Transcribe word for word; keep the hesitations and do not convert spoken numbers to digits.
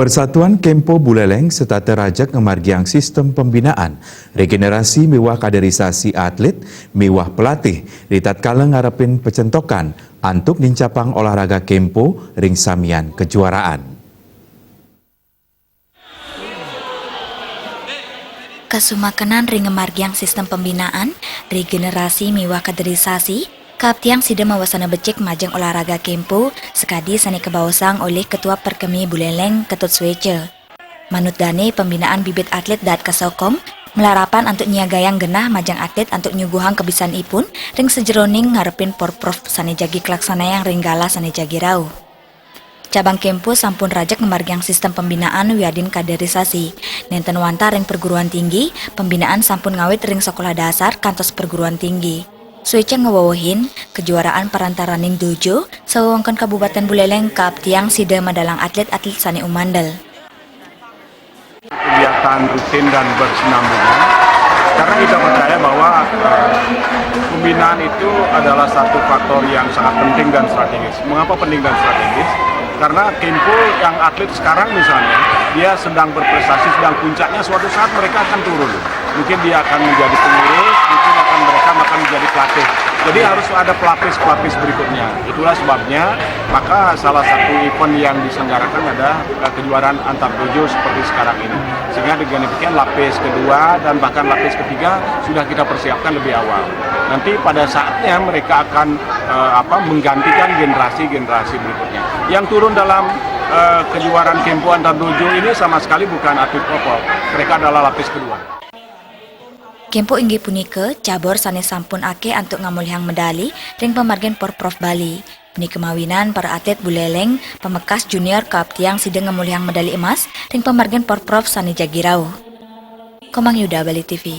Persatuan Kempo Buleleng setata rajeg ngamargiang sistem pembinaan, regenerasi miwah kaderisasi atlet miwah pelatih ri tatkala ngarepin pecentokan antuk nincapang olahraga kempo ring samian kejuaraan. Kasumakenan ring ngamargiang sistem pembinaan, regenerasi miwah kaderisasi, kaaptiang sida mawasana becik majeng olahraga kempo, sakadi sane kabaosang olih Ketua Perkemi Buleleng Ketut Sueca. Manut dane, pembinaan bibit atlet daat kasokong, malarapan antuk nyiagayang genah majeng atlet antuk nyuguhang kabisanipun ring sajeroning ngarepin porprov sane jagi kalaksanayang ring galah sane jagi rauh. Cabang kempo sampun rajeg ngamargiang sistem pembinaan wiadin kaderisasi. Nenten wantah ring perguruan tinggi, pembinaan sampun ngawit ring sekolah dasar kantos perguruan tinggi. Sueca ngewewehin, kejuaraan parantaraning dojo sawewengkon Kabupaten Buleleng kaaptiang sida madalang atlet-atlet sane umandel. Kegiatan rutin dan berkesinambungan, karena kita percaya bahwa eh, pembinaan itu adalah satu faktor yang sangat penting dan strategis. Mengapa penting dan strategis? Karena kempo yang atlet sekarang misalnya, dia sedang berprestasi, sedang puncaknya, suatu saat mereka akan turun. Mungkin dia akan menjadi pengurus, mungkin akan mereka akan menjadi pelatih. Jadi harus ada pelapis-pelapis berikutnya. Itulah sebabnya maka salah satu event yang diselenggarakan ada eh, kejuaraan antar dojo seperti sekarang ini. Sehingga dengan demikian lapis kedua dan bahkan lapis ketiga sudah kita persiapkan lebih awal. Nanti pada saatnya mereka akan eh, apa menggantikan generasi-generasi berikutnya. Yang turun dalam eh, kejuaraan kempo antar dojo ini sama sekali bukan atlet pokok. Mereka adalah lapis kedua. Kempo inggih punika cabur sane sampun akeh antuk ngamolihang medali ring pamargin Porprov Bali. Punika mawinan para atlet Buleleng pamekas junior kaaptiang sida ngamolihang medali emas ring pamargin Porprov sane jagi rauh. Komang Yuda, Bali T V.